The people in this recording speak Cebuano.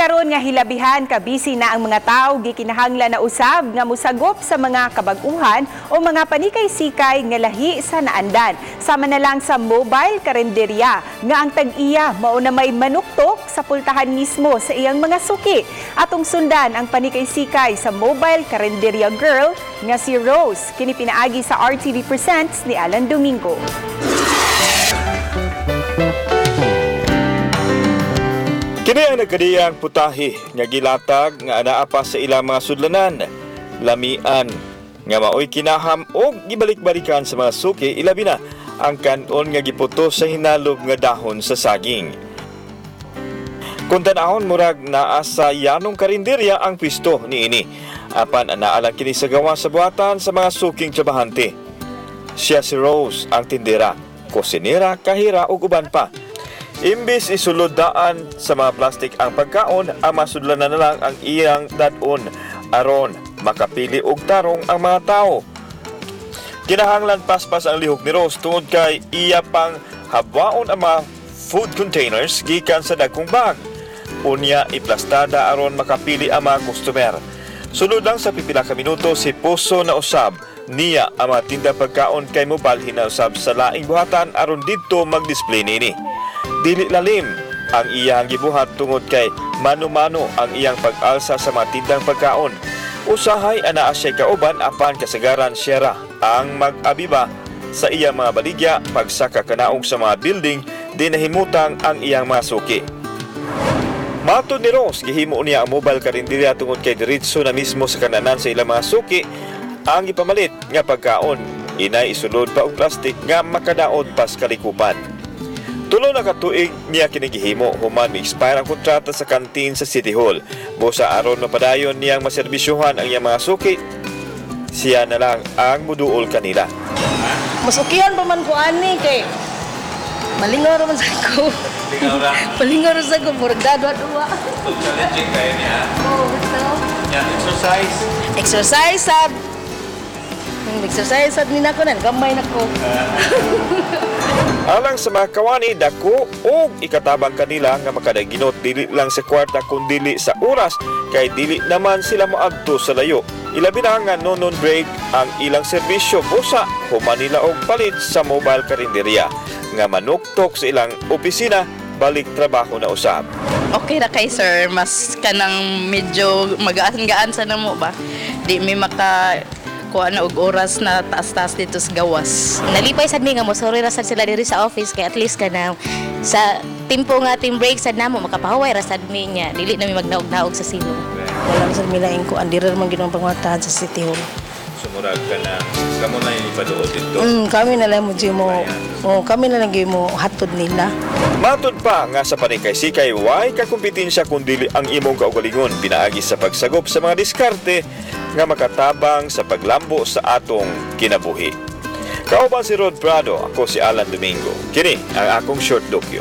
Karon nga hilabihan ka busy na ang mga tao, gikinahanglan na usab nga musagop sa mga kabag-uhan o mga panikay-sikay nga lahi sa naandan. Sama na lang sa mobile karinderya nga ang tag-iya mao na may manuktok sa pultahan mismo sa iyang mga suki. Atong sundan ang panikay-sikay sa mobile karinderya girl nga si Rose. Kini pinaagi sa RTV Presents ni Alan Domingo. Kini ang nagkadiyang putahe nga gilatag nga anaa pa sa ilang mga sudlanan. Lamian nga maoy kinaham og gibalik-balikan sa mga suki, ilabi na ang kanon nga giputo sa hinalob nga dahon sa saging. Kung tanahon, murag naa sa yanong karinderya ang pisto niini. Apan anaa lang kini sa gawas sa buhatan sa mga suking trabahante. Siya si Rose, ang tindera, kusinera, kahira ug uban pa. Imbis isulod daan sa mga plastic ang pagkaon, ang masudlanan na lang ang iyang dad-on aron makapili og tarong ang mga tao. Kinahanglan paspas ang lihok ni Rose tungod kay iya pang habwaon ang mga food containers gikan sa dagkong bag. Unya iplastada aron makapili ang mga customer. Sulod lang sa pipila ka minuto, si puso na usab niya ang mga tinda pagkaon kay mobalhin na usab sa laing buhatan aron didto mag-display nini. Dili lalim ang iyang gibuhat tungod kay mano-mano ang iyang pag-alsa sa mga tindang pagkaon. Usahay anaa siya kauban, apan kasagaran siya ra ang mag-abiba sa iyang mga baligya pagsaka kanaog sa mga building di nahimutang ang iyang mga suki. Matod ni Rose, gihimo niya ang mobile karinderya tungod kay diretso na mismo sa kananan sa ilang mga suki ang ipamalit nga pagkaon. Inay isulod pa og plastic nga makadaot pa sa kalikupan. 3 na katuig niya kini gihimo human mi-expire ang kontrata sa kantin sa City Hall. Busa aron mapadayon niyang maserbisyuhan ang iyang mga suki, siya na lang ang muduol kanila. Mas ukihan pa man ko ani kay malingaw ra man sa ko. Lingaw ra. Malingaw ra sa ko, murag dadwa-duwa. So, challenging kayo niya. Oh, bitaw. Yeah, exercise. Exercise sad. Exercise sad ni nako nan gamay nako. Alang sa mga kawani, dako og ikatabang kanila nga makadaginot dili lang sa kwarta kundili sa oras kay dili naman sila moadto sa layo. Ilabi na nga noon break ang ilang serbisyo busa human nila og palit sa mobile karinderya nga manuktok sa ilang opisina, balik trabaho na usab. Okay ra kay sir, mas kanang medyo magaan-gaan sa namo ba. Di mi maka kuha na og oras na taas-taas dito sa gawas. Nalipay sad mi nga mosuri ra sad sila diri sa office kay at least kanang sa timpo nga team break sad namo, makapahuway ra sad mi niya, dili na mi magnaog-naog sa silong. Wala man sad milaing ko diri ra man gid ang pangwatahan sa City Hall. Sumurag ka na. Kamo na yung ipaduot dito. Kami na lang mo mo. Oh, kami na lang gyud mo hatod nila. Matod pa nga sa panikay-sikay, way kakumpetensya kung dili ang imong kaugalingon pinaagi sa pagsagop sa mga diskarte nga makatabang sa paglambo sa atong kinabuhi. Kauban si Rod Prado, ako si Alan Domingo. Kini ang akong short dokyo.